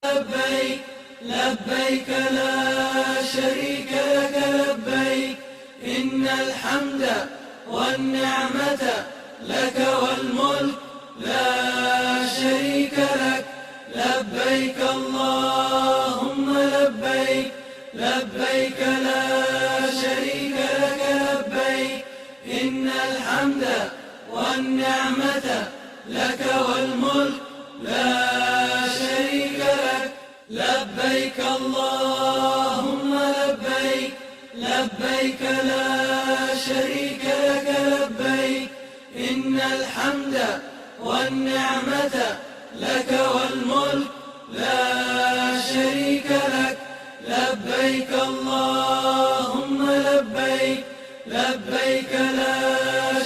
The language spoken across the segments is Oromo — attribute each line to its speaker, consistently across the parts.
Speaker 1: لبيك لبيك لا شريك لك لبيك إن الحمد والنعمة لك والملك لا شريك لك لبيك اللهم لبيك لبيك لا شريك لك لبيك إن الحمد والنعمة لك والملك لا شريك لك لبيك اللهم لبيك لبيك لا شريك لك لبيك إن الحمد والنعمة لك والملك لا شريك لك لبيك اللهم لبيك لبيك لا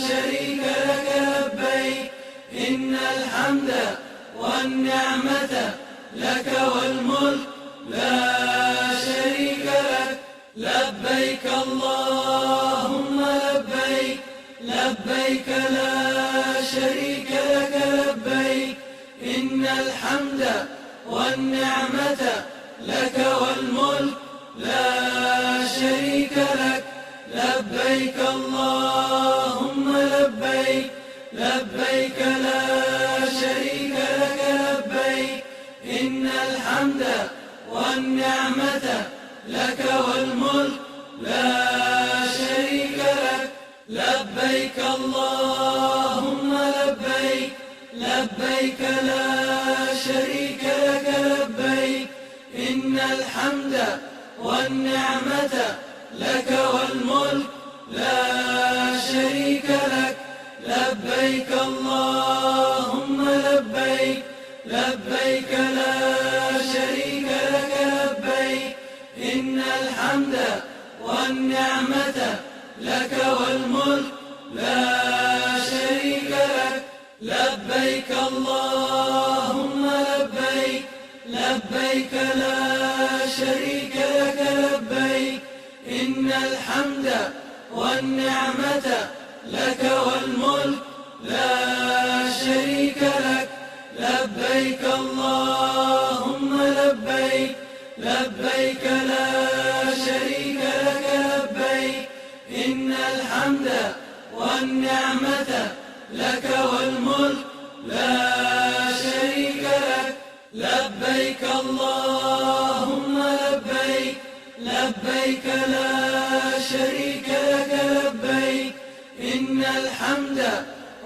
Speaker 1: شريك لك لبيك إن الحمد والنعمة لك والملك لا شريك لك لبيك اللهم لبيك لبيك لا شريك لك لبيك إن الحمد والنعمة لك والملك لا شريك لك لبيك اللهم لبيك لبيك لا شريك لك لبيك إن الحمد والنعمة لك والملك لا شريك لك لبيك اللهم لبيك لبيك لا شريك لك لبيك إن الحمد والنعمة لك والملك لا شريك لك لبيك اللهم لبيك لبيك لا شريك لك لبيك إن الحمد والنعمة لك والملك لا شريك لك لبيك اللهم لبيك لبيك لا شريك لك لبيك إن الحمد والنعمة لك والملك لا شريك لك لبيك اللهم لبيك لبيك لا شريك لك لبيك إن الحمد والنعمة لك والملك لا شريك لك لبيك اللهم لبيك لبيك لا شريك لك لبيك إن الحمد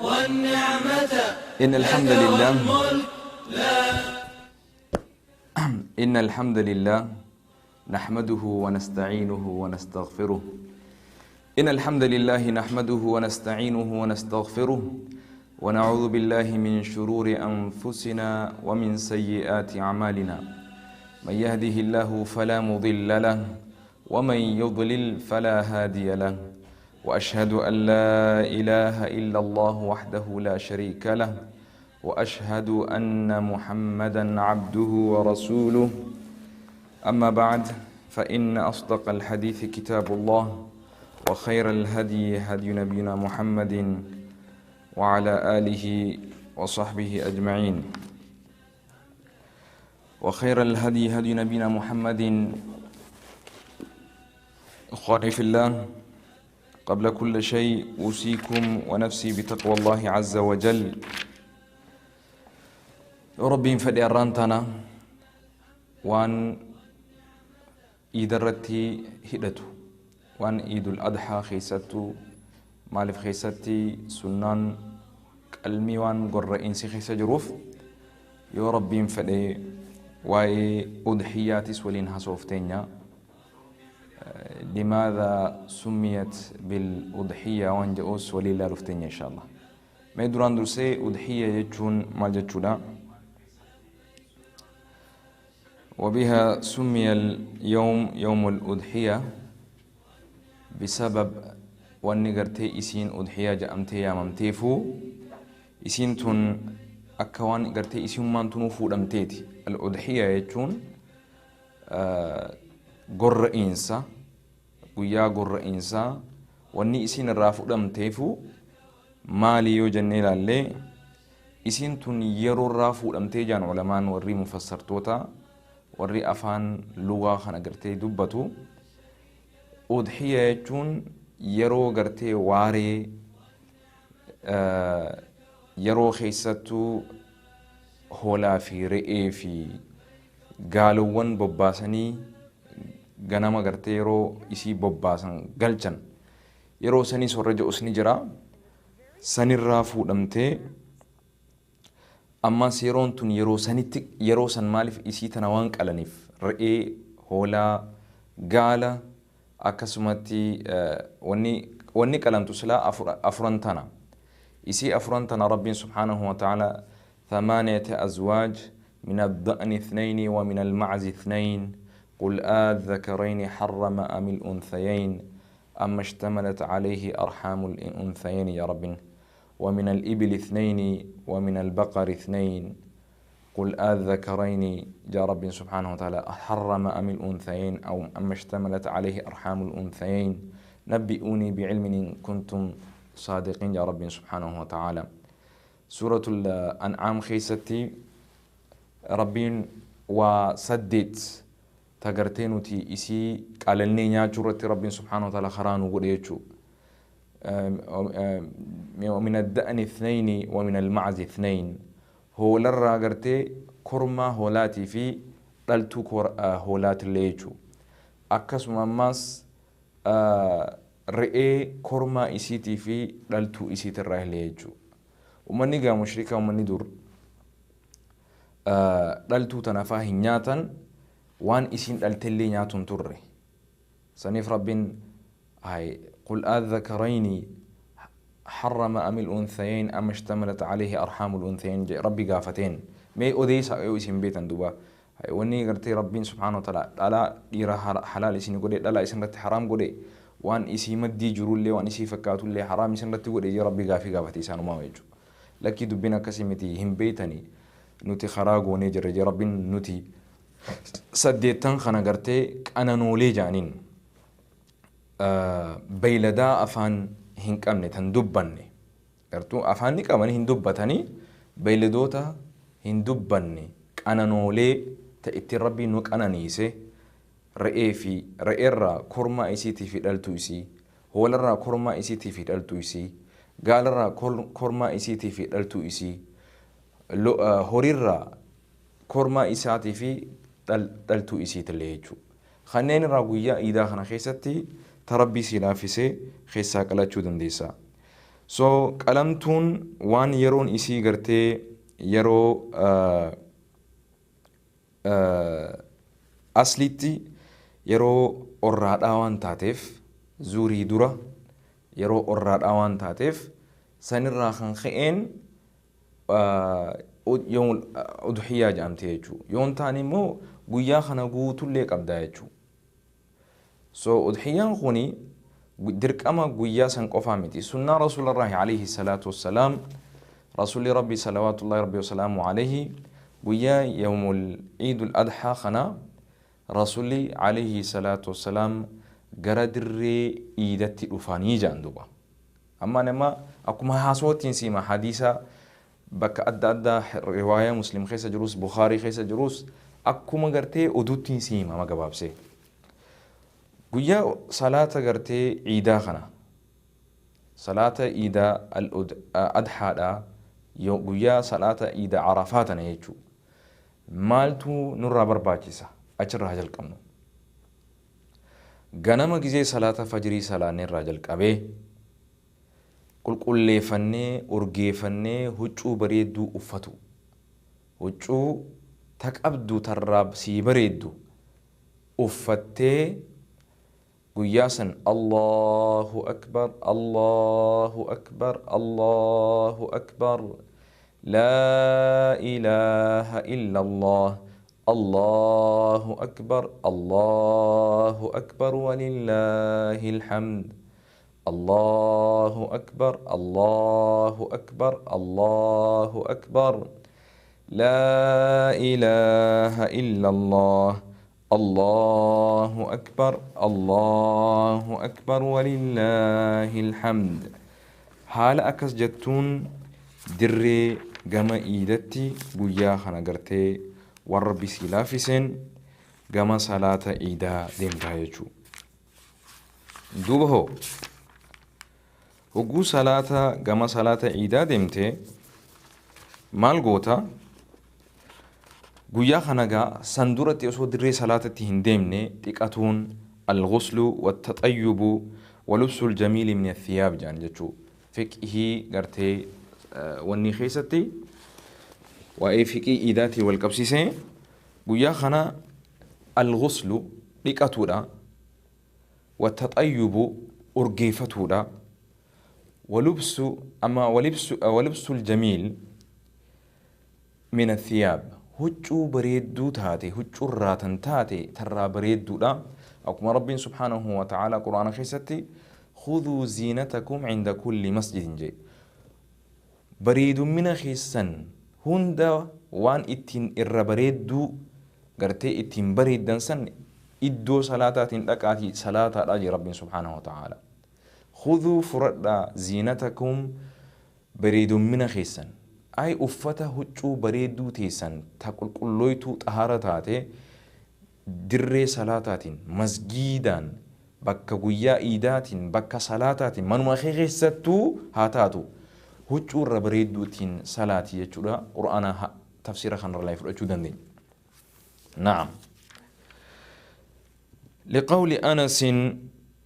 Speaker 1: والنعمة
Speaker 2: إن الحمد
Speaker 1: لك
Speaker 2: لله
Speaker 1: والملك لا
Speaker 2: إن الحمد لله نحمده ونستعينه ونستغفره إن الحمد لله نحمده ونستعينه ونستغفره ونعوذ بالله من شرور أنفسنا ومن سيئات أعمالنا من يهده الله فلا مضل له ومن يضلل فلا هادي له وأشهد أن لا إله إلا الله وحده لا شريك له وأشهد أن محمدا عبده ورسوله أما بعد فإن أصدق الحديث كتاب الله وخير الهدي هدي نبينا محمد وعلى آله وصحبه أجمعين وخير الهدي هدي نبينا محمد. إخواني في الله، قبل كل شيء أوصيكم ونفسي بتقوى الله عز وجل. ربي فدي أرانتنا وان إيدرتي هدتو وان إيد الأضحى خيستو مالف خيستي سنان قلمي وان قر إنسي خيسة جروف يا ربي فدي واي أضحياتي سولين هاسوفتينيا. لماذا سميت بالأضحية وان جؤوس ولي لا رفتينيا إن شاء الله. ما يدران درسي أضحية يجون مال جتشولا وبها سمي اليوم يوم الأضحية بسبب وان قرتي إسين أضحية جأمتي يا ممتيفو إسين تون أكوان قرتي إسين مان تنوفو دمتيتي. الأضحية يجون قر إنسا ويا قر إنسا واني إسين الرافو دمتيفو مالي يوجني لالي إسين تون يرو الرافو دمتي جان علمان وري مفسرتوتا Warri afaan lugaa kana gartee dubbatu, udhiya jechuun yeroo gartee waaree, yeroo keessattuu hoolaa fi re'ee fi gaalowwan bobbaasanii ganama gartee yeroo isii bobbaasan galchan, yeroo sanii sorra jedhus ni jira. Sanirraa fuudhamtee ammas yeroon tun yeroo sanitti, yeroo san maaliif isii tana waan qalaniif, re'ee, hoolaa, gaala, akkasumatti wanni qalamtu silaa afuran tana, isii afuran tana Rabbiin subhaanahu wa ta'ala ثمانية أزواج من الضأن اثنين ومن المعز اثنين قل آذكرين حرم أم الأنثيين أما اشتملت عليه أرحام الأنثيين يا رب ومن الإبل اثنين ومن البقر اثنين قل آذكرين يا رب سبحانه وتعالى حرم أم الأنثيين أو أما اشتملت عليه أرحام الأنثيين نبئوني بعلم إن كنتم صادقين يا رب سبحانه وتعالى. سورة الأنعام خيستي ربين وسدت تغرتينوتي إسي قالني نياجورتي ربين سبحانه وتعالى خرانو قريتشو ومن الدأن اثنين ومن المعز اثنين. هو لرا غرتي كرما هولاتي في دلتو هولات الليجو، أكس ماماس رئي كرما إسيتي في دلتو إسيت الراه ليجو. ومني قا مشركة ومني دور دلتو تنفاه نياتا وان إسين دلتلي نياتون تري سنيف ربين هاي قل آذكرين حرم أم الأنثيين أم اشتملت عليه أرحام الأنثيين. ربي قافتين مي أوديس أو إسم بيتا دوبا وني قرتي ربين سبحانه وتعالى لا ديرا حلال إسين قولي لا إسين رت حرام قولي وان إسي مدي جرولي وان إسي فكاتولي حرام إسين رت قولي ربي قافي قافتي إسانو ما ويجو لكي دبنا كسمتي هم بيتني نوتي خراغ ونجر ربين نوتي سديتن خنا قرتي أنا نولي جانين بيلدا أفان هنك أمني تندبني قرتو أفان نك أمني هندبتني بيلدوتا هندبني أنا نولي تأتي ربي نوك أنا نيسي رئي في رئي كرما إسيتي في التوسي هو لرا كرما إسيتي في التوسي قال را كرما إسيتي في التوسي هوريرا كرما إساتي في التوسي تليجو خنين راقويا إذا خنا خيستي تربي سلافسي خيسا قلتشو دنديسا. سو قلمتون وان يرون إسي قرتي يرو أصليتي يرو أراد آوان تاتف زوري درة يرو أراد آوان تاتف سنرا خنخئين يوم أضحية جامتيجو يوم تاني مو قويا خنا قوتو ليك أبدايجو. سو أضحيان خوني درك أما قويا سنقفا متي سنة رسول الله عليه الصلاة والسلام رسول ربي صلوات الله ربي وسلامه عليه قويا يوم العيد الأضحى خنا رسولي عليه الصلاة والسلام قردر إيدتي أفاني جاندوبا. أما نما أكما حاسوتين سيما حديثة بك أدى أدى رواية مسلم خيسة جروس بخاري خيسة جروس أكما قرتي أدوتين سيما ما قبابسي قويا صلاة قرتي عيدا خنا صلاة عيدا الأضحى دا قويا صلاة عيدا عرفاتنا يجو مالتو نرى برباكيسا أجر راجل كمنو غنما جزي صلاة فجري صلاة نراجل كأبي قل قل فني أرجي فني هجو بريدو أفتو هجو تك أبدو تراب سي بريدو أفتي قياسا الله أكبر الله أكبر الله أكبر لا إله إلا الله الله أكبر الله أكبر ولله الحمد الله أكبر الله أكبر الله أكبر لا إله إلا الله الله أكبر الله أكبر ولله الحمد. حال أكس جتون دري جما إيدتي بويا خنا قرتي والربي سلافسن Gama salaata iidaa deemtaa jechuu. Duuba hoo hogguu salaata gama salaata iidaa deemte maal goota? Guyyaa kana gaa san duratti osoo dirree salaatatti hin deemne dhiqatuun, alghuslu wattaxayyubu walubsul jamiili min athiyaab jedhan jechuu. Fiqhii gartee wanni keessatti waa'ee fiqhii iidaatiin wal qabsiisee guyyaa kana alghuslu dhiqatuudha, wattaxayyubu urgeeffatuudha, walubsu ama walubsul jamiil min athiyaab, huccuu bareedduu taate, huccuurraa tan taate tarraa bareedduudha. Akkuma Rabbiin subhaanahu wa ta'aalaa Qur'aana keessatti khudhuu ziinatakum cinda kulli masjidin jedhe, bareedummina keessan hunda waan ittiin irra bareedduu gartee ittiin bareeddan san iddoo salaataatiin dhaqaatii salaataadha jedhe Rabbiin subhaanahu wa ta'aalaa. Khudhuu furadhaa, ziinatakum bareedummina keessan, ay uffata huccuu bareedduu teessan ta qulqullooytuu xahaara taate dirree salaataatiin, masgiidaan, bakka guyyaa iidaatiin, bakka salaataatiin, manuma kee keessattuu haa taatu, huccuu irra bareedduutiin salaatii jechuudha. Qur'aana tafsiira kanarraa fudhachuu dandeenya. Na'am. لقول أنس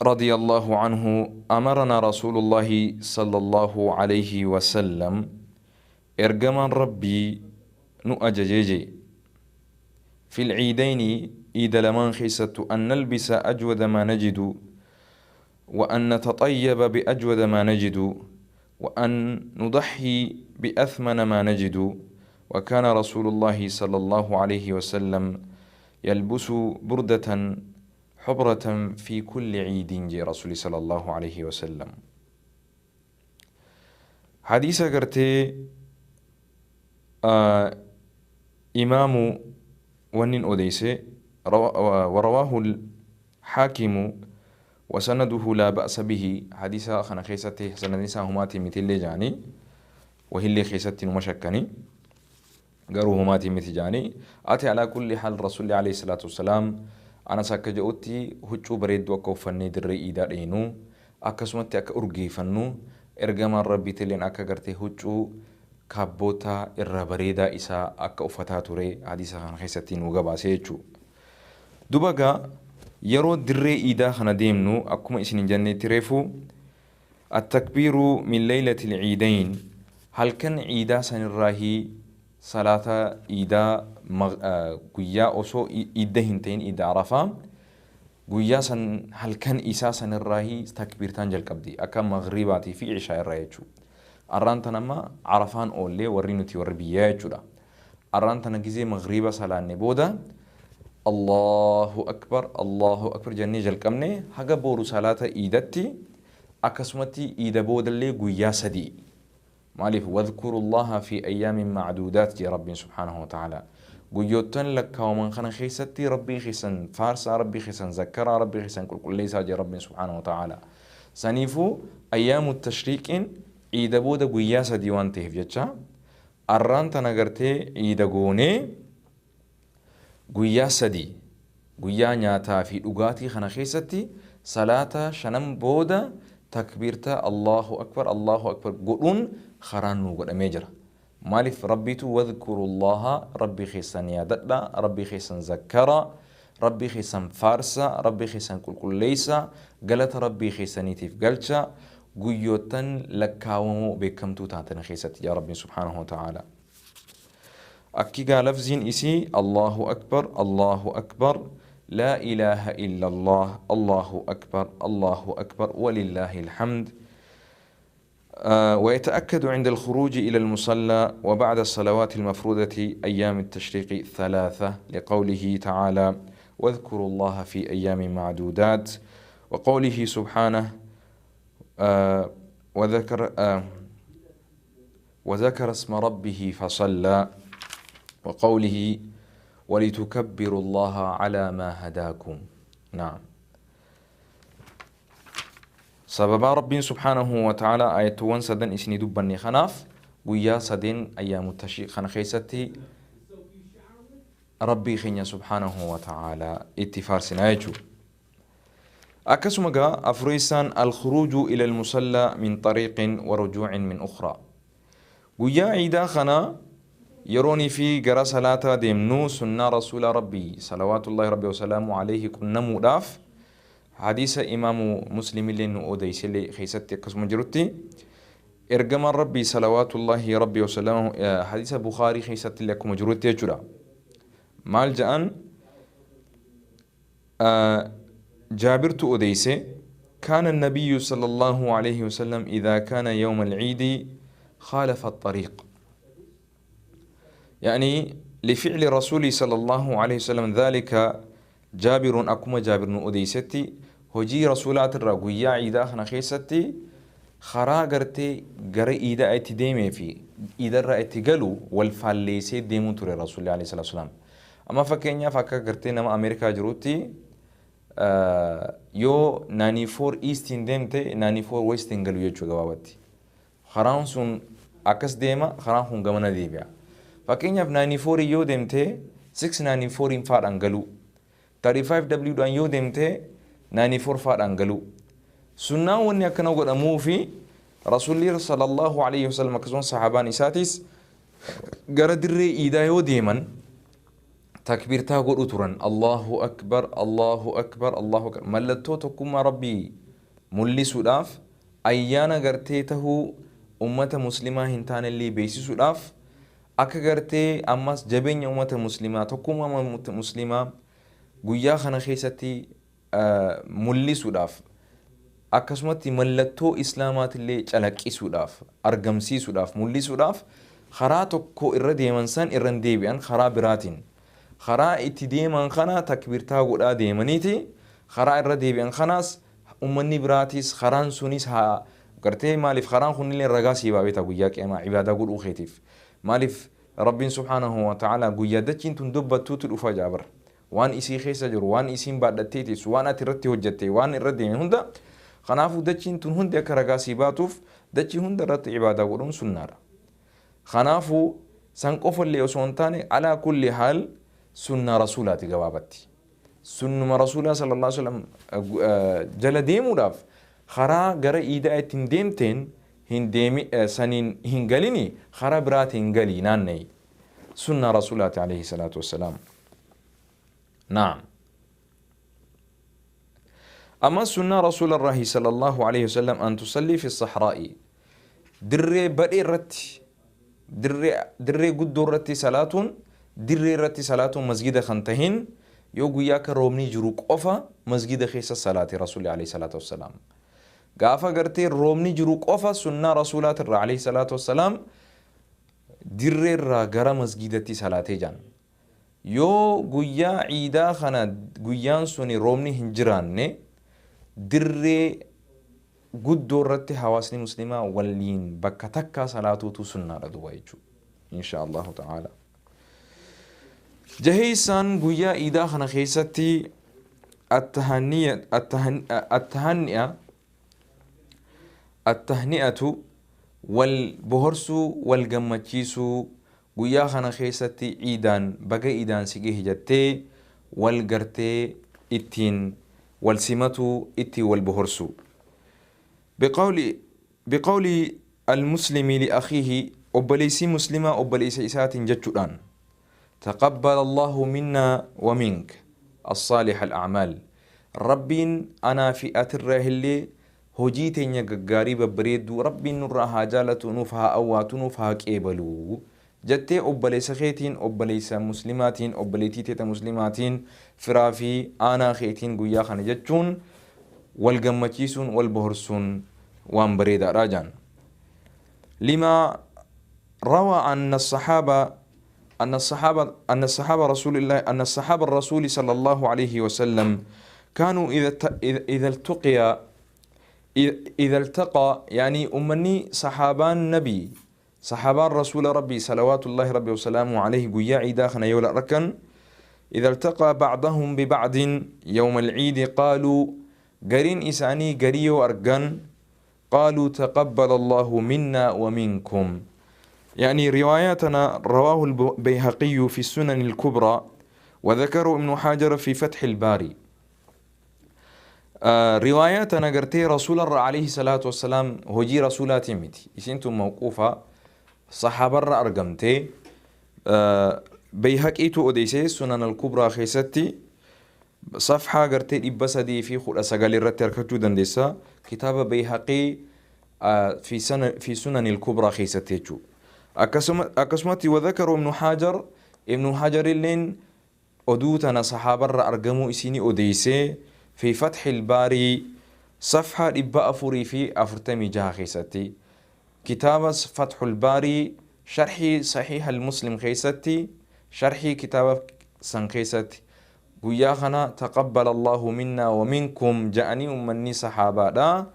Speaker 2: رضي الله عنه: أمرنا رسول الله صلى الله عليه وسلم، ergamaan Rabbii nu ajaje, في العيدين iida lamaan keessattu, أن نلبس أجود ما نجد وأن نتطيب بأجود ما نجد وأن نضحي بأثمن ما نجد. وكان رسول الله صلى الله عليه وسلم يلبس بردة حبرة في كل عيد جي رسول صلى الله عليه وسلم. حديث قرتي إمام ونين أوديسي ورواه الحاكم وسنده لا بأس به. حديث خنا خيستي سند هماتي مثل جاني وهي خيستي مشكني قالوا هماتي مثل جاني أتي. على كل حال رسول عليه الصلاة والسلام أنا ساكا huccuu bareedduu akka uffannee dirree iidaa dheenuu, akkasumatti akka urgeeffannu, ergamaan Rabbiitilleen akka gartee huccuu kaabboota irra bareedaa isaa akka uffataa ture hadiisa kana keessatti nu gabaase jechuudha. Duba gaa yeroo dirree iidaa kana deemnu akkuma isin hin jennetti reefu, التكبير من ليلة العيدين, halkan iidaa sanirraahii salaata iidaa guyyaa osoo iidda hin ta'in, iida Arafaa guyyaa san halkan isaa sanirraahii takbiirtaan jalqabdi akka maghribaatii fi ishaa irraa jechuudha. Arraan tan amma Arafaan oollee warri nuti warri biyyaa jechuudha. Arraan tana gizee maghriba salaanne booda Allahu akbar, Allahu akbar jennee jalqabne haga booru salaata iidatti, akkasumatti iida boodallee guyyaa 3. Maaliif? واذكروا الله في أيام معدودات jee Rabbiin subhaanahu wa ta'ala, guyyoottan lakkaawaman kana keessatti Rabbii keessan faarsaa, Rabbii keessan zakkaraa, Rabbii keessan qulqulleessaa jee Rabbiin subhaanahu wa ta'ala. Saniifuu ayyaamu tashriiqiin iida booda guyyaa 3 waan ta'eef jecha arraan tana gartee iida goonee guyyaa 3 guyyaa nyaataa fi dhugaatii kana keessatti salaata shanan booda takbiirta Allahu akbar, Allahu akbar godhuun karaan nuu godhamee jira. Maaliif? Rabbiitu واذكروا الله, Rabbii keessan yaadadha, Rabbii keessan zakkara, Rabbii keessan faarsa, Rabbii keessan qulqulleessa, galata Rabbii keessaniitiif galcha guyyoottan lakkaawamoo beekamtuu taatan keessatti yaa Rabbiin subhaanahu wa ta'ala. Akki gaa lafziin isii: Allahu akbar, Allahu akbar, لا إله إلا الله، الله أكبر، الله أكبر، ولله الحمد. ويتأكد عند الخروج إلى المصلى وبعد الصلوات المفروضة أيام التشريق 3، لقوله تعالى: واذكروا الله في أيام معدودات، وقوله سبحانه: وذكر اسم ربه فصلى، وقوله: ولتكبروا الله على ما هداكم. نعم، sababa Rabbiin subhaanahu wa ta'ala ayattuwwan sadan isinii dubbanne kanaaf guyyaa sadeen ayyaamu tashriiq kana keessatti Rabbii keenya subhaanahu wa ta'aalaa itti faarsinaa jechuudha. Akkasuma gaa afreessaan alkhuruuju ila almusallaa min xariiqin wa rujuucin min ukhraa. Guyyaa ciidaa kana yeroonii fi gara salaataa deemnu sunnaa rasuula Rabbii salawaatullaahi Rabbi wasalaamu alayhi qunnamuudhaaf, hadiisa imaamu Muslimillee nu odeysellee keessatti akkasuma jirutti, ergamaan Rabbii salawaatullaahi Rabbi wasalaamu, hadiisa Bukhaarii keessattillee akkuma jirutti jechuudha. Maal ja'an? Jaabirtu odeyse: كان النبي صلى الله عليه وسلم إذا كان يوم العيد خالف الطريق. يعني لفعل رسول صلى الله عليه وسلم ذلك جابر. Akkuma Jaabir nu odeysetti, hojii rasuulaatirraa guyyaa ciidaa kana keessatti karaa gartee gara iidaa itti deemee fi iidarraa itti galu wal faalleessee deemuu ture rasuulli alayhi salaatu wasalaam. Amma fakkeenyaaf, akka gartee nama Ameerikaa jirutti, yoo 94 Eastiin deemte 94 Westiin galu jechuu gabaabatti. Karaan sun akkas deema, karaan kun gamana deebi'a. Fakkeenyaaf, 94 yoo deemte 694 faadhaan galu. 35W dhaan yoo deemte 94 faadhaan galu. Sunnaan wanni akkana godhamuu fi rasuulli sallallahu alayhi wasallam akkasumas sahaabaan isaatis gara dirree iidaa yoo deeman takbiirtaa godhu turan: Allahu akbar, Allahu akbar, Allahu akbar. Mallattoo tokkummaa Rabbii mul'isuudhaaf, ayyaana gartee tahuu ummata muslimaa hin taanellee beeksisuudhaaf, akka gartee ammas jabeenya ummata muslimaa, tokkummaa ummata muslimaa guyyaa kana keessatti mul'isuudhaaf, akkasumatti mallattoo islaamaatillee calaqqisuudhaaf, argamsiisuudhaaf, mul'isuudhaaf, karaa tokko irra deeman san irra hin deebi'an, karaa biraatiin karaa itti deeman kana takbiirtaa godhaa deemaniiti karaa irra deebi'an kanaas ummanni biraatis karaan sunis haa gartee. Maaliif? Karaan kunillee ragaa sii baabeeta guyyaa qiyamaa ibaadaa godhuu keetiif. Maaliif? Rabbiin subhaanahu wa ta'ala guyyaa dachiin tun dubbattuutu dhufa jaabar, waan isii keessa jiru, waan isiin baadhattee teessu, waan ati irratti hojjatte, waan irra deeme hunda. Kanaafuu dachiin tun hundi akka ragaa sii baatuuf dachii hunda irratti ibaadaa godhuun sunnaadha. Kanaafuu san qofallee osoo hin taane, alaa kulli haal sunnaa rasuulaati. Gabaabatti sunnuma rasuulaa sallallahu alaihi wasallam jala deemuudhaaf karaa gara iidaa ittiin deemteen hin deemi saniin hin galini, karaa biraatiin galii naanna'i, sunnaa rasuulaati alayhi salaatu wassalaam. Naam. أما سنة رسول الله صلى الله عليه وسلم أن تصلي في الصحراء، dirree badhee irratti, dirree guddoo irratti salaatuun, dirree irratti salaatuun, masgida kan tahin yoo guyyaa akka roobni jiru qofa masgida keessa salaate rasuulli alayhi salaatu wassalaam. Gaafa gartee roobni jiru qofa sunnaa rasuulaatirraa alayhi salaatu wassalaam dirree irraa gara masgidatti salaatee jaan. Yoo guyyaa ciidaa kana guyyaan suni roobni hin jiraanne, dirree guddoo irratti hawaasni muslimaa waliin bakka takkaa salaatuutu sunnaadha duuba jechuudha, insha Allahu ta'ala. Jaheessaan guyyaa iidaa kana keessatti التهنئة التهنئة wal bohorsuu, wal gammachiisuu. Guyyaa kana keessatti ciidaan baga iidaan si gahe jettee wal gartee ittiin wal simatuu, ittiin wal bohorsuu. بقول المسلم لأخيه، obboleessi muslimaa obboleessa isaatiin jechuudhaan: تقبل الله منا ومنك الصالح الأعمال. Rabbiin anaa fi atirraa illee hojii teenya gaggaarii babbareedduu Rabbiin nurraa haa jaalatu, nuuf haa awwaatu, nuuf haa qeebalu jettee obboleessa keetiin, obboleessa muslimaatiin, obboleettii teeta muslimaatiin, firaa fi aanaa keetiin guyyaa kana jechuun wal gammachiisuun, wal bohorsuun waan bareedaadha jaan. لما روى أن الصحابة رسول الله أن الصحابة الرسول صلى الله عليه وسلم كانوا إذا التقى، يعني أمني صحابان نبي، صحابان رسول ربي صلوات الله ربي وسلامه عليه، guyyaa ciidaa kana yoo argan، إذا التقى بعضهم ببعض يوم العيد قالوا، gariin isaanii garii yoo argan، قالوا: تقبل الله منا ومنكم. يعني رواياتنا رواه البيهقي في السنن الكبرى. وذكره ابن حجر في فتح الباري. روايات نغرتي رسول الله عليه الصلاة والسلام هجي رسولات متي إسنتم موقوفة صحابة أرقمتي. بيهقيتو أوديسي سنن الكبرى خيستي صفحة غرتي إبسدي في خل أسقال الرتر كتو دندسا كتاب بيهقي في سنن الكبرى خيستي. أكسمتي وذكروا ابن حجر، ابن حجر اللين أدوتنا صحابة أرقموا إسيني أوديسي في فتح الباري صفحة إبا أفوري في أفرتمي جها خيستي. كتاب فتح الباري شرح صحيح المسلم خيستي، شرح كتاب سنخيستي. قياخنا تقبل الله منا ومنكم جاءني أمني صحابة دا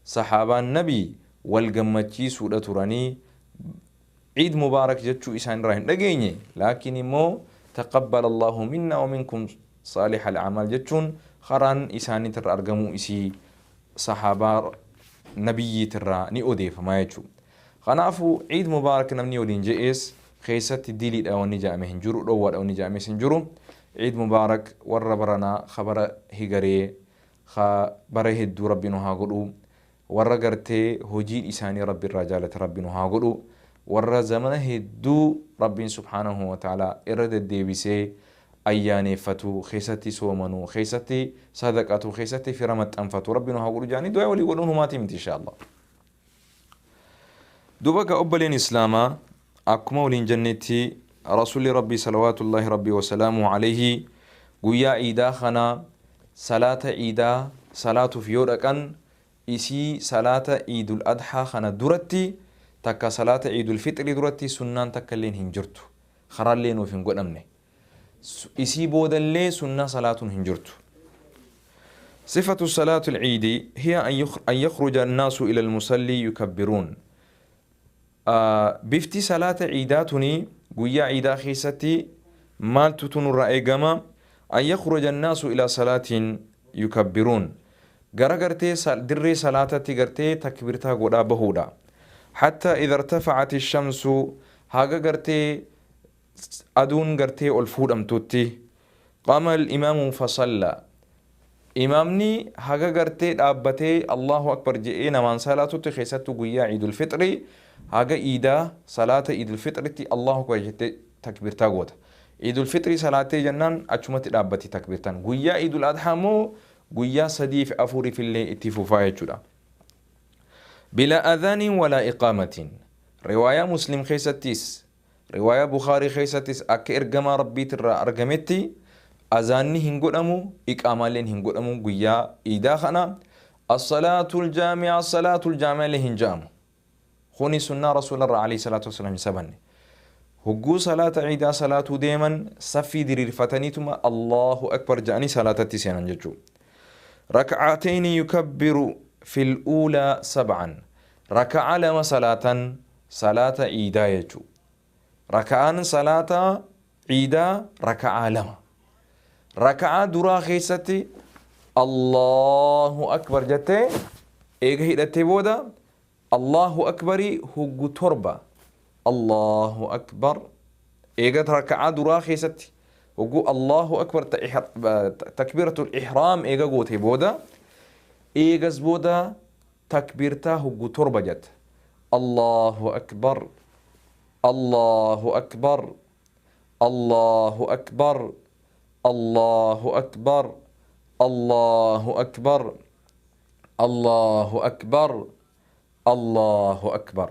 Speaker 2: صحابة النبي والقمتي سورة تراني عيد مبارك جتشو إسان راهن لقيني، لكن مو تقبل الله منا ومنكم صالح الأعمال جتشون خران إساني ترى أرقمو إسي صحابة نبي ترى ني فما يجو. خنافو عيد مبارك نمني ولين جئس خيست ديلي أو نجا مهنجرو أو أو نجا مهنجرو. عيد مبارك وربرنا خبر هجري خبره الدو ربي نها قلو ورجرتي هجين إساني ربي الرجالة ربي نها قلو ور زمنه الدو ربي سبحانه وتعالى إرد الديبسي أياني فتو خيستي سومنو خيستي صدقاتو خيستي في رمت أنفتو ربي نها قلو جاني دعاء ولي يقولون ما تمت إن شاء الله. دوبك أبلين إسلاما أكما ولين جنتي رسول ربي صلوات الله ربي وسلامه عليه قويا إيدا خنا صلاة إيدا صلاة في يوركن إسي صلاة عيد الأضحى خنا درتي تكا صلاة عيد الفطر درتي سنان تكلين هنجرتو خرالين وفين قد أمني إسي بودلي سنة صلاة هنجرتو. صفة صلاة العيد هي أن يخرج الناس إلى المصلي يكبرون. بفتي صلاة عيداتني قويا عيدا خيستي مال تتون الرأي قما أن يخرج الناس إلى صلاة يكبرون غرغرتي دري صلاة تغرتي تكبيرتا قدا بهودا حتى إذا ارتفعت الشمس هاغا غرتي أدون غرتي الفود أمتوتي قام الإمام فصلى. إمامني هاغا غرتي دابتي الله أكبر جئنا من صلاة تخيستو قويا عيد الفطر هاغا إيدا صلاة عيد الفطر تي الله أكبر جئتي تكبيرتا قوتا عيد الفطر صلاة جنان أجمت دابتي تكبيرتان قويا عيد الأضحى مو قويا صديف أفوري في اللي اتفوفا يجودا بلا أذان ولا إقامة. رواية مسلم خيستيس رواية بخاري خيستيس أك إرقما ربي ترى أرقمتي أذاني هنقول أمو إقامة لين هنقول أمو قويا إيدا خنا الصلاة الجامعة الصلاة الجامعة لهنجامو خوني سنة رسول الله عليه الصلاة والسلام سبني هجو صلاة عيدا صلاة ديما صفي درير فتنيتما الله أكبر جاني صلاة التسعين ججو. ركعتين يكبر في الأولى 7 ركعة لما صلاة صلاة عيدا يجو ركعان صلاة عيدا ركعة لما ركعة درا خيستي الله أكبر جتي إيجا هيدتي بودا الله أكبر هجو تربة الله أكبر إيجا ركعة درا خيستي هجو الله أكبر تكبيرة الإحرام إيجا قوتي بودا إيجا زبودا تكبيرتا هجو تربة جت الله أكبر الله أكبر الله أكبر الله أكبر الله أكبر الله أكبر الله أكبر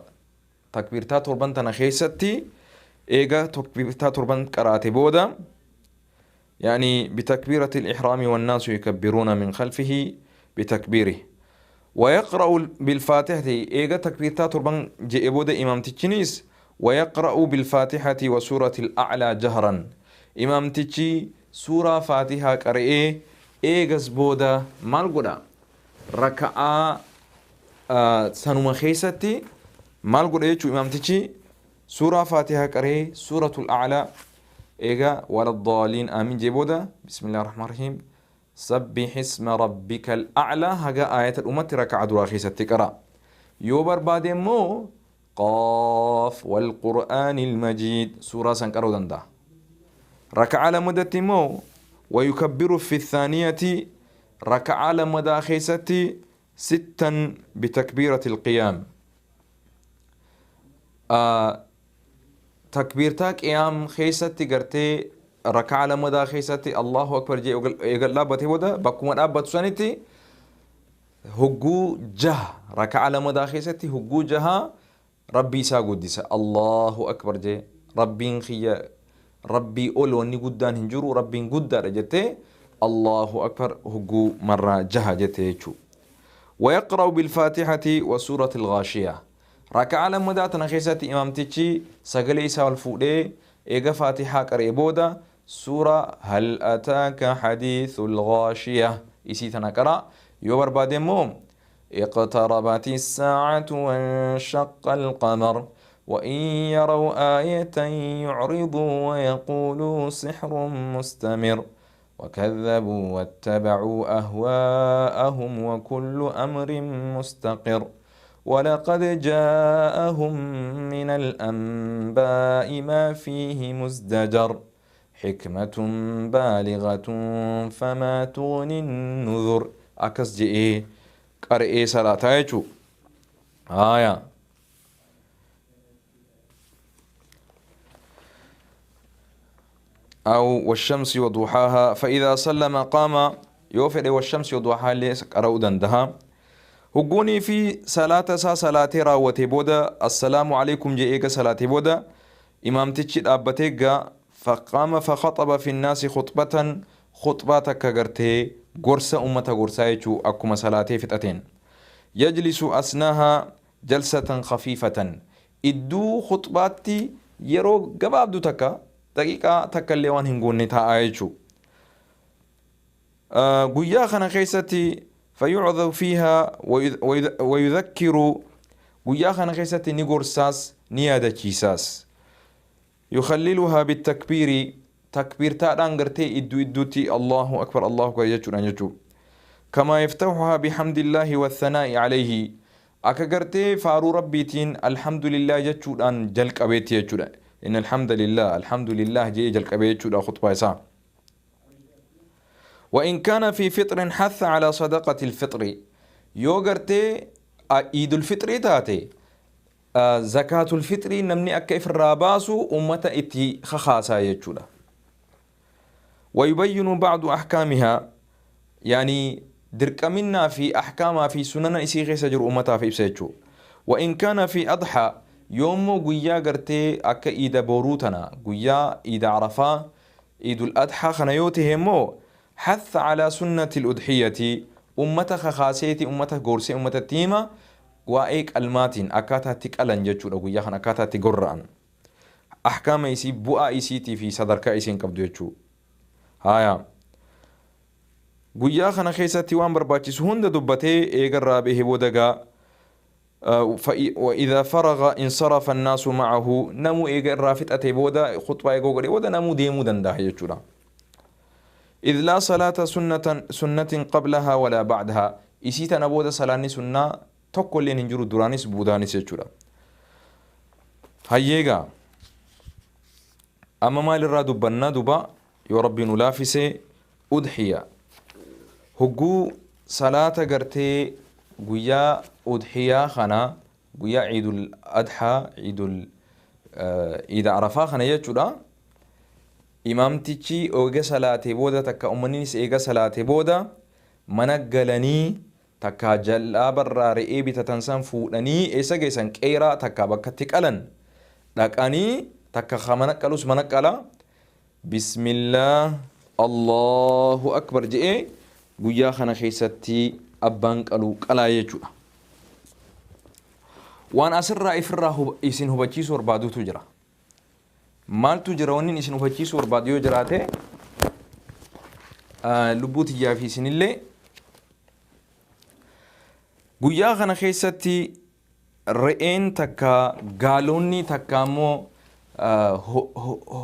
Speaker 2: تكبيرتا تربان تنخيستي إيجا تكبيرتا تربان قراتي بودا يعني بتكبيرة الإحرام والناس يكبرون من خلفه بتكبيره ويقرأ بالفاتحة إيجا تكبيرتا تربان جئ بودا إمام تشينيس ويقرأ بالفاتحة وسورة الأعلى جهرا إمام تشي سورة فاتحة قرئ إيجاز بودا مالغودا ركعة سنوما خيستي مالغودا يجو إمام تشي سورة فاتحة قرئ سورة الأعلى إيجا ولا الضالين آمين جيبودا بسم الله الرحمن الرحيم سبح اسم ربك الأعلى هجا آية الأمة ركعة درا خيستي قرأ يوبر بعد مو قاف والقرآن المجيد سورة سنكرو دندا Raka'aa lammadatti immoo wayukabbiru fi thaaniyati, raka'aa lammadaa keessatti sittan bitakbiirati alqiyaam, takbiirtaa qiyaam keessatti gartee raka'aa lammadaa keessatti Allahu akbar jee eegal dhaabbatee booda bakkuma dhaabbatu sanitti hogguu jaha, raka'aa lammadaa keessatti hogguu jaha rabbii isaa guddisa. Allahu akbar jee, rabbiin kiyya, rabbii ol wanni guddaan hin jiru, rabbiin guddaadha jettee Allahu akbar hogguu marraa jaha jette jechuu. ويقرأ بالفاتحة وسورة الغاشية. ركعة لما داتنا خيستي إمامتشي سقلي إسا الفودي إيغا فاتحة قرئ بودا سورة هل أتاك حديث الغاشية إسيتنا قرأ، يوبر بادمو اقتربت الساعة وانشق القمر وإن يروا آية يعرضوا ويقولوا سحر مستمر وكذبوا واتبعوا أهواءهم وكل أمر مستقر ولقد جاءهم من الأنباء ما فيه مزدجر حكمة بالغة فما تغني النذر. أكس جئ قرئ صلاة يجو آية. أو والشمس وضحاها فإذا سلم قام يوفر والشمس وضحاها ليس قرأوا دندها. هقوني في صلاة سا صلاة راوتي بودا السلام عليكم جئيك صلاة بودا إمام تشيد أبتيك فقام فخطب في الناس خطبة خطبة كغرتي غرسة أمة غرسة يجو أكما صلاة فتأتين يجلس أسناها جلسة خفيفة إدو خطباتي يرو قبابدو تكا دقيقة تكالي وان هنقوني تاعيشو قويا خنا خيستي فيعظ فيها ويذكر قويا خنا خيستي نيغورساس نيادا كيساس يخللها بالتكبير تكبير تادان غرتي إدو إدوتي الله أكبر الله أكبر يجو يجو كما يفتحها بحمد الله والثناء عليه أكا غرتي فارو ربيتين الحمد لله يجو أن جلق أبيتي يجو إن الحمد لله الحمد لله جي جلق أبيتي خطبة إسا. وإن كان في فطر حث على صدقة الفطر يوغرتي عيد الفطر تاتي زكاة الفطر نمني أكيف الراباسو أمة إتي خخاسا يجولا. ويبين بعض أحكامها يعني درك منا في أحكامها في سنن إسيغي سجر أمتها في إبسيتشو. وإن كان في أضحى يوم قويا قرتي أكا إيدا بوروتنا قويا إيدا عرفا إيد الأضحى خنيوتهم حث على سنة الأضحية أمة خخاسيتي أمة غورسي أمة التيمة وإيك الماتين أكاتا تكالن جتشو قويا خن أكاتا تقرأن أحكام إيسي بؤا إيسيتي في صدرك إيسين كبدو جتشو هايا قويا خن خيستي وان برباتيس هند دبتي إيقر رابه بودقا وإذا فرغ انصرف الناس معه نمو إيجر رافت أتي بودا خطبة إيجو بودا نمو ديمو دنده يجورا إذ لا صلاة سنة قبلها ولا بعدها إسيتا نبودا صلاة سنة تقول لين نجرو دورانيس بودانيس يجورا هيجا أما مال الرادو بنا دبا يا ربي نلافسي أضحية هجو صلاة قرتي guyyaa udhiyaa kana guyyaa ciidul adhaa ciidul iida arafaa kana jechuudha. Imaamtichi eega salaatee booda takka uummannis eega salaatee booda mana galanii takka jal'aa barraa re'ee bitatan san fuudhanii eessa geessan qeeraa takka bakka itti qalan dhaqanii takka mana qalus mana qala bismillah Allahu akbar je'ee guyyaa kana keessatti abbaan qaluu qalaa jechuudha. Waan asirraa ifirraa isin hubachiisuu barbaadutu jira. Maaltu jira wanni isin hubachiisuu barbaadu yoo jiraate lubbuu tiyyaa fi isinillee guyyaa kana keessatti re'een takka gaalonni takka immoo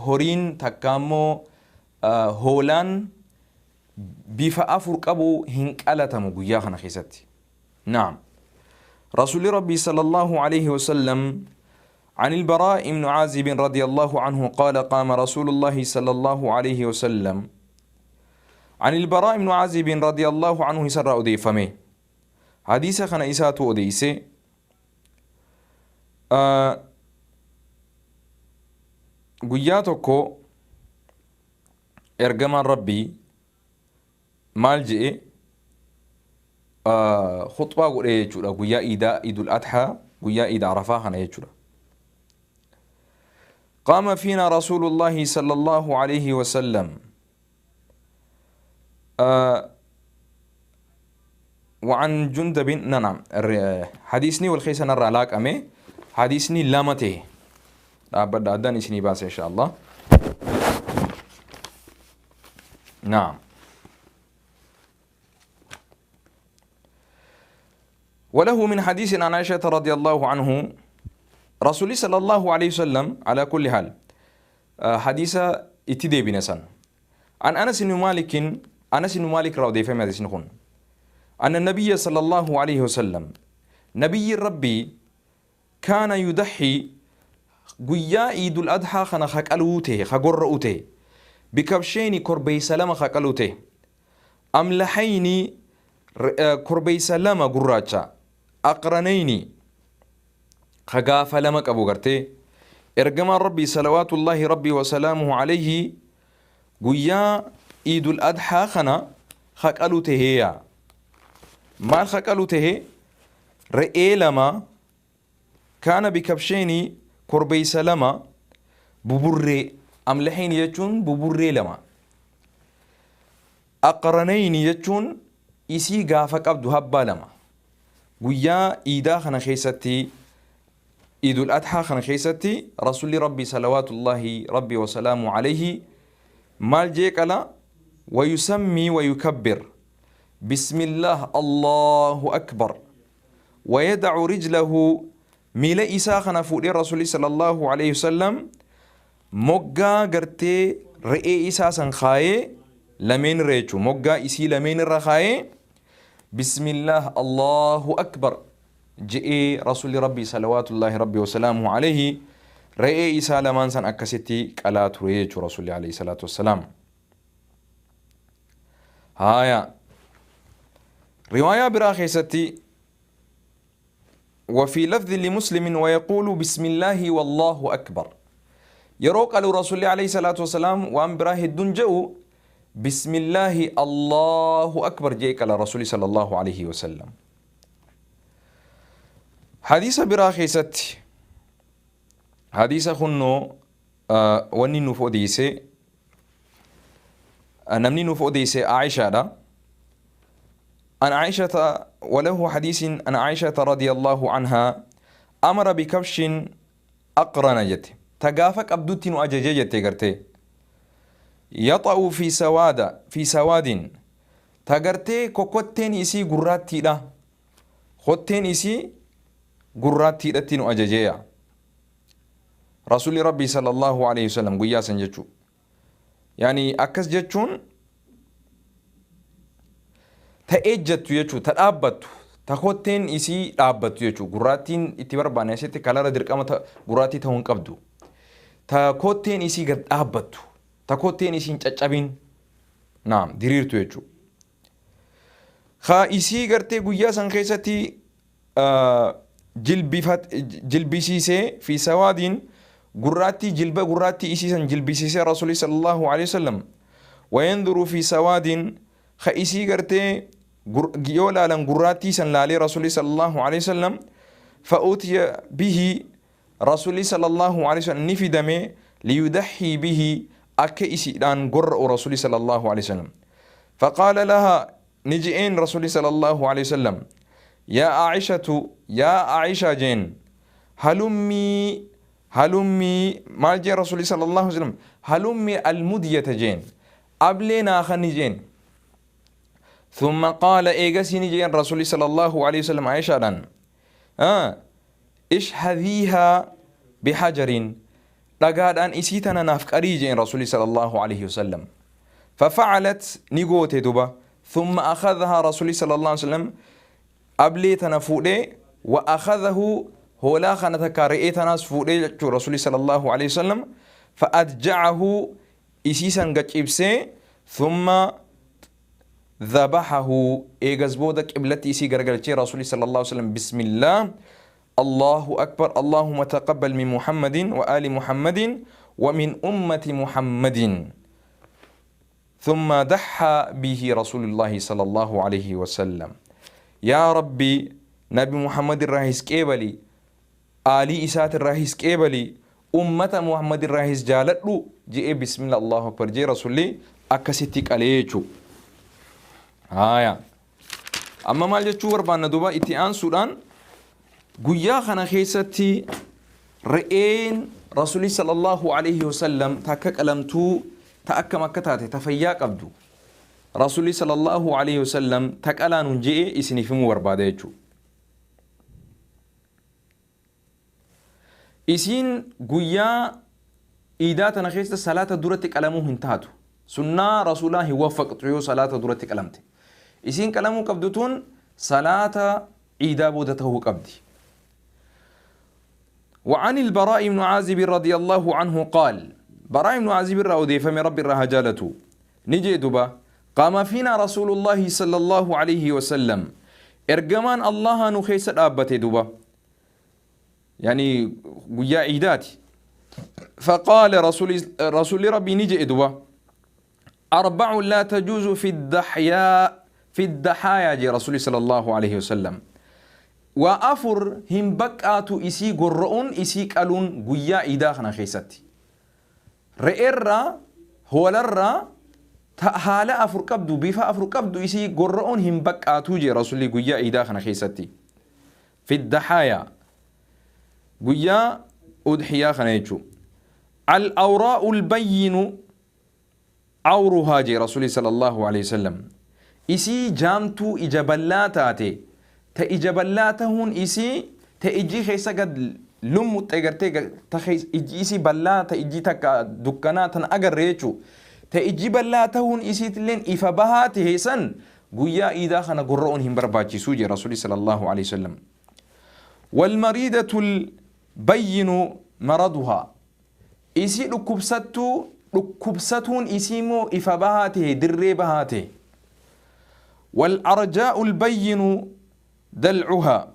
Speaker 2: horiin takka immoo hoolaan bifa afur qabu hin qalatamu guyyaa kana keessatti. Naam. Rasuulli Rabbii sallallahu alaihi wasallam عن البراء بن عازب رضي الله عنه قال قام رسول الله صلى الله عليه وسلم. عن البراء بن عازب رضي الله عنه سر أديفمه حديث خنا إساتو أديسه. Guyyaa tokko ergamaan Rabbii maal je'e? Khuxbaa godhe jechuudha, guyyaa iidaa, Iidul Adhaa, guyyaa Iida Arafaa kana jechuudha. قام فينا رسول الله صلى الله عليه وسلم وعن جندب. نعم، حديثني والخيسة نرى لاك أمي حديثني لامته أبدا أداني سني باس إن شاء الله. نعم. وله من حديث عن عائشة رضي الله عنه رسول صلى الله عليه وسلم. على كل حال، حديث اتدي بنسان عن أنس بن مالك، أنس بن مالك رضي فهم حديث نخون أن النبي صلى الله عليه وسلم، نبي ربي، كان يضحي guyyaa Iidul Adhaa kana haqaluu ta'e, hagorra'u ta'e, bikabshayni, korbeeysa lama haqaluu ta'e, amlaxayni, korbeeysa lama gurraacha, aqranayni, hagaafa lama qabu. Gartee ergamaan Rabbii salawaatullaahi Rabbii wasalaamuhu alayhi guyyaa Iidul Adhaa kana haqaluu taheeya. Maal haqaluu tahe? Re'ee lama, kaana bikabshayni, korbeeysa lama buburree, amlaxayni jechuun buburree lama, aqranayni jechuun isii gaafa qabdu habbaa lama. Guyyaa iidaa kana keessatti, Iidul Adhaa kana keessatti, Rasuli Rabbii salawaatullaahi Rabbii wasalaamu alayhi maal jee qala? ويسمي ويكبر، بسم الله الله أكبر، ويدع رجله، miila isaa kana fuudhee Rasuli صلى الله عليه وسلم moggaa gartee re'ee isaa san kaayee, lameen irra jechuu, moggaa isii lameen irra kaayee, بسم الله الله أكبر je'ee Rasuli Rabbii salawaatullaahi Rabbii wasalaamuhu alayhi re'ee isaa lamaan san akkasitti qalaa ture jechuu Rasuli عليه الصلاة والسلام. Haaya, riwaayaa biraa keessatti وفي لفظ لمسلم ويقول بسم الله والله أكبر. Yeroo qalu Rasuli عليه الصلاة والسلام waan biraa hedduun je'u, بسم الله الله أكبر jee qala Rasuli صلى الله عليه وسلم. حديث biraa keessatti, حديث kunnoo wanni nuuf odeeyse, namni nuuf odeeyse Aishaadha. عن عائشة، وله حديث عن عائشة رضي الله عنها أمر بكبش أقرن جت تقافك أبدوتين أجججت قرتي يطأ في سواد، في سواد، تقرتي كوكوتين إسي قراتي لا خطين إسي قراتي لتين أججيا رسول ربي صلى الله عليه وسلم قياسا جتشو. يعني أكس جتشون ta ejjattu jechuu, ta dhaabbattu, ta kotteen isii dhaabbattu jechuu. Gurraattiin itti barbaanne asitti kalara dirqama gurraattii ta'uu hin qabdu, ta kotteen isii gad dhaabbattu, ta kotteen isii hin caccabin, naam, diriirtu jechuu. Haa isii gartee guyyaa san keessatti jilbisiisee, في سواد, gurraattii, jilba gurraattii isii san jilbisiisee Rasuuli صلى الله عليه وسلم. وينظر في سواد, ka isii gartee yoo laalan gurraattii san laalee Rasuuli صلى الله عليه وسلم. فأتي به, Rasuuli صلى الله عليه وسلم ni fidame, ليضحي به, akka isiidhaan gorra'u Rasuuli صلى الله عليه وسلم. فقال لها, نجئين رسولي صلى الله عليه وسلم، يا عائشة، يا عائشة jeen، هلمي هلمي. Maal jee Rasuuli صلى الله عليه وسلم؟ هلمي المدية jeen, ablee naa kani jeen. ثم قال, eegasii ni jeen Rasuuli صلى الله عليه وسلم عائشة اشحذيها بحجر, dhagaadhaan isii tana naaf qarii jeen Rasuuli صلى الله عليه وسلم. ففعلت, ni goote duba. ثم أخذها, رسول صلى الله عليه وسلم ablee tana fuudhee, وأخذه Hoolaa kana takkaa re'ee tanaas fuudhee jechuu Rasuulli sallallahu alaihi wasallam. Fa'adja'ahu, isii san gaccibsee, thumma dhabahahu, eegas booda qiblatti isii garagalchee Rasuulli sallallahu alaihi wasallam, bismillah, Allahu akbar, Allahumma taqabbal min Muhammadin wa ali Muhammadin wa min ummati Muhammadin. ثم ضحى به رسول الله صلى الله عليه وسلم. يا ربي، نبي محمد الرئيس قبلي، آلي إسات الرئيس قبلي، أمة محمد الرئيس جالتلو جئ، بسم الله، الله أكبر جي رسولي أكستك عليچو. هايا أما maal jechuu barbaanna duuba? Itti aansuudhaan guyyaa kana keessatti re'een Rasuulli sallallahu alaihi wasallam takka qalamtuu ta akkam akka taate, ta fayyaa qabdu, Rasuulli sallallahu alaihi wasallam ta qalaanuun je'e isiniif himuu barbaada jechuudha. Isiin guyyaa iidaa tana keessa salaata duratti qalamuu hin taatu. Sunnaa Rasuulaa hin waffaqxu yoo salaata duratti qalamte. Isiin qalamuu qabdu tun salaata iidaa booda ta'uu qabdi. وعن البراء بن عازب رضي الله عنه قال، براء بن عازب الرا فمن ربي الرهجالته نجي دبا، قام فينا رسول الله صلى الله عليه وسلم، ergamaan الله nu keessa dhaabbate duba، يعني guyyaa iidaati. فقال رسول، رسول ربي نجي دبا، أربع لا تجوز في الضحيا، في الضحايا جي رسول صلى الله عليه وسلم، waa afur hin baqqaatu isii gorra'uun, isii qaluun guyyaa iidaa kana keessatti. Re'eerraa, hoolarraa ta haala afur qabdu, bifa afur qabdu isii gorra'uun hin baqqaatuu jee Rasuulli guyyaa iidaa kana keessatti. في الضحايا, guyyaa udhiyaa kana jechuudha. العوراء البين عورها jee Rasuulli sallallahu alaihi wasallam. Isii jaamtuu ija bal'aa taate, ta ija bal'aa tahuun isii ta ijji keessa gad lummuxxe gartee, ta ijji isii bal'aa, ta ijji takka dukkanaa tan agarre jechuu, ta ijji bal'aa tahuun isiitilleen ifa bahaa tahe san guyyaa iidaa kana gorra'uun hin barbaachisuu jee Rasuulli sallallahu alaihi wasallam. والمريضة البين مرضها, isii dhukkubsattuu, dhukkubsatuun isii immoo ifa bahaa tahe, dirree bahaa tahe. والعرجاء البين ضلعها,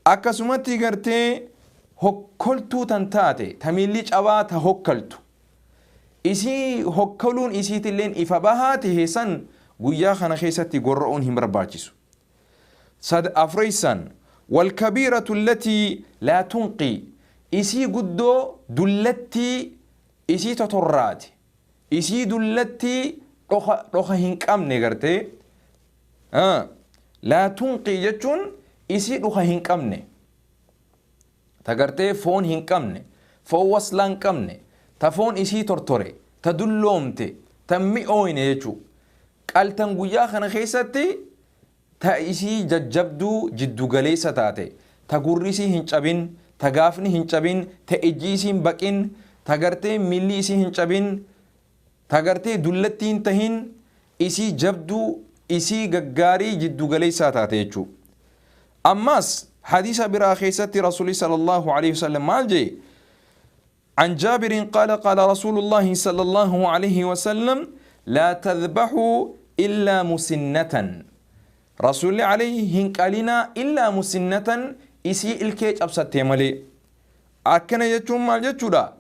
Speaker 2: akkasumatti gartee hokkoltuu tan taate, ta miilli cabaa, ta hokkaltu, isii hokkoluun isiitilleen ifa bahaa tahe san guyyaa kana keessatti gorra'uun hin barbaachisu. Sad afreessan، والكبيرة التي لا تنقي, isii guddoo dullattii, isii totorraate, isii dullattii dhoka hin qabne gartee. لا تنقي jechuun isii dhuka hin qabne, ta gartee foon hin qabne, foon waslaa hin qabne, ta foon isii tortore, ta dulloomte, ta mi'ooyne jechuu. Qaltan guyyaa kana keessatti ta isii jajjabduu jiddugaleessa taate, ta gurri isii hin cabin, ta gaafni hin cabin, ta ijji isii hin baqin, ta gartee miilli isii hin cabin, ta gartee dullattii hin tahin, isii jabduu, isii gaggaarii jiddugaleessaa taate jechuu. Ammas hadiisa biraa keessatti Rasuulli sallallahu alaihi wasallam maal jee? عن جابر قال قال رسول الله صلى الله عليه وسلم: لا تذبحوا إلا مسنة. رسول عليه hin qalinaa إلا مسنة, isii ilkee cabsattee malee. Akkana jechuun maal jechuudha?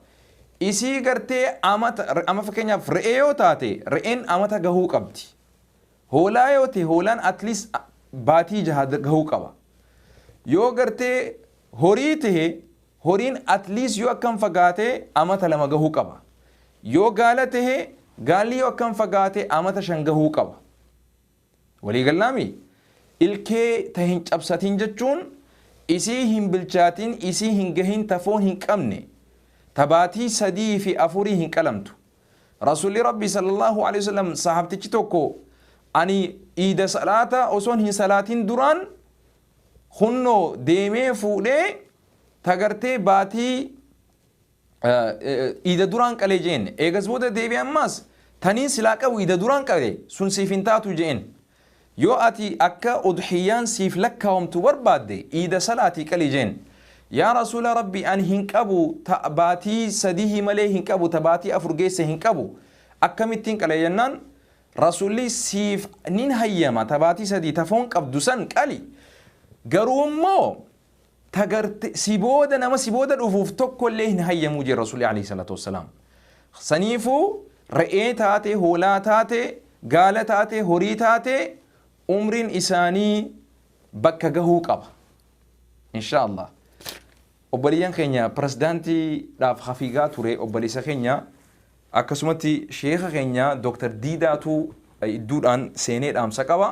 Speaker 2: Isii gartee amata ama, fakkeenyaaf re'ee yoo taate, re'een amata gahuu qabdi. Hoolaa yoo ta'e, hoolaan at least baatii 6 gahuu qaba. Yoo gartee horii tahe, horiin at least yoo akkam fagaate amata 2 gahuu qaba. Yoo gaala tahe, gaalli yoo akkam fagaate amata 5 gahuu qaba. Waliigalaami, ilkee ta hin cabsatin jechuun isii hin bilchaatin, isii hin gahin, ta foon hin qabne, ta baatii 3 fi 4 hin qalamtu. Rasuulli Rabbi sallallahu alaihi wasallam, sahabtichi tokko ani iida salaata osoon hin salaatin duraan hunnoo deemee fuudhee ta gartee baatii iida duraan qalee jeen. Eegas booda deebi'e, ammaas taniin silaa qabu iida duraan qale sun siif hin taatu jeen. Yoo ati akka udhiyyaan siif lakkaawamtu barbaadde iida salaatii qali jeen. Yaa Rasuula Rabbi, ani hin qabu, ta baatii sadihii malee hin qabu, ta baatii 4 geesse hin qabu, akkamittiin qala jennaan, Rasuulli siif nin hayyama, ta baatii 3 ta foon qabdu san qali, garuu immoo ta garte si booda nama si booda dhufuuf tokkollee hin hayyamuu jee Rasuulli alayhi salaatu wassalaam. Saniifuu re'ee taate, hoolaa taate, gaala taate, horii taate, umriin isaanii bakka gahuu qaba. Insha Allah. Obboleeyyan keenya pirezidaantiidhaaf hafiigaa ture obboleessa keenya, akkasumatti sheeka keenya Dr. Diidaatu idduudhaan seenee dhaamsa qaba.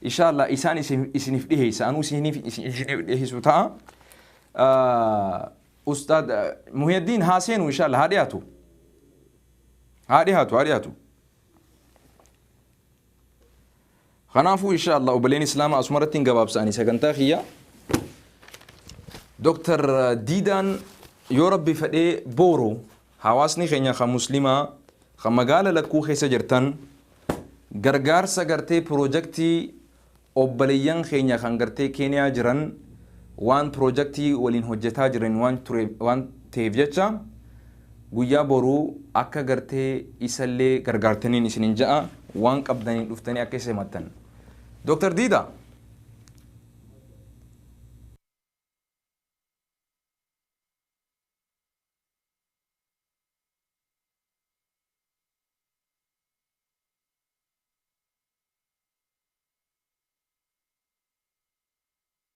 Speaker 2: Insha Allah isaan isiniif dhiheessa. Anuu isiniif dhiheessu ta'a. Ustaad Muhiyaddiin haa seenu, insha Allah haa dhiyaatu. Haa dhiyaatu, haa dhiyaatu. Kanaafuu insha Allah obboleen Islaamaa asumarratti hin gabaabsa'anii sagantaa kiyya. Dr. Diidaan yoo Rabbi fedhee booru hawaasni keenya kan muslimaa kan magaala Lakkuu keessa jirtan gargaarsa gartee piroojaktii obboleeyyan keenya kan gartee Keeniyaa jiran waan piroojaktii waliin hojjetaa jiran waan ture waan ta'eef jecha guyyaa boruu akka gartee isallee gargaartaniin isinin ja'a, waan qabdaniin dhuftanii akka isa himattan. Dr. Diida.